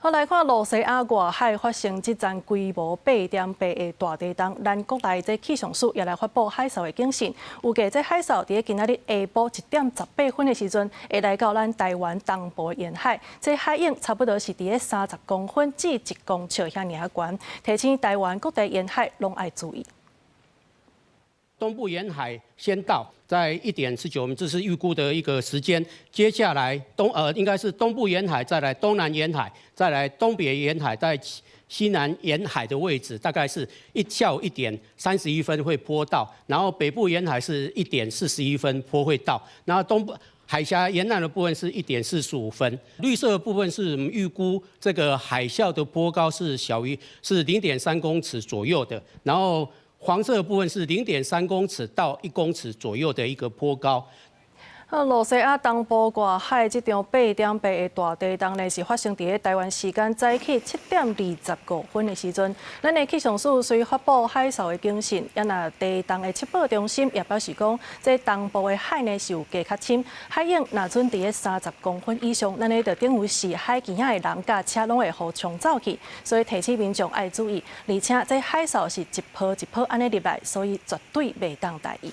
好，來看露西亞外海發生這陣規模8.8的大地動，咱國內這氣象署也來發布海嘯的警訊。預計這海嘯佇今仔日下晡1點18分的時陣，會來到咱台灣東部沿海。這海湧差不多是佇30公分至1公尺遐爾懸，提醒台灣各地沿海攏愛注意。東部沿海先到，在1點19分，這是預估的一個時間。接下來應該是東部沿海，再來東南沿海，再來東北沿海，在西南沿海的位置，大概是下午1點31分會波到，然後北部沿海是1點41分波會到，然後東部海峽沿岸的部分是1點45分。綠色的部分是預估這個海嘯的波高是小於是0.3公尺左右的，然後黃色的部分是0.3公尺到1公尺左右的一個波高。啊，露西亞東部外海這場8.8的大地動呢，是發生佇台灣時間早起7點25分的時陣。咱的氣象署雖發布海嘯的警訊，也若地動的測報中心也表示講，這東部的海呢是有加較深，海湧若準佇30公分以上，咱呢就等於是海墘仔的人佮車攏會予沖走去，所以提醒民眾愛注意，而且這海嘯是一波一波按呢入來，所以絕對袂當大意。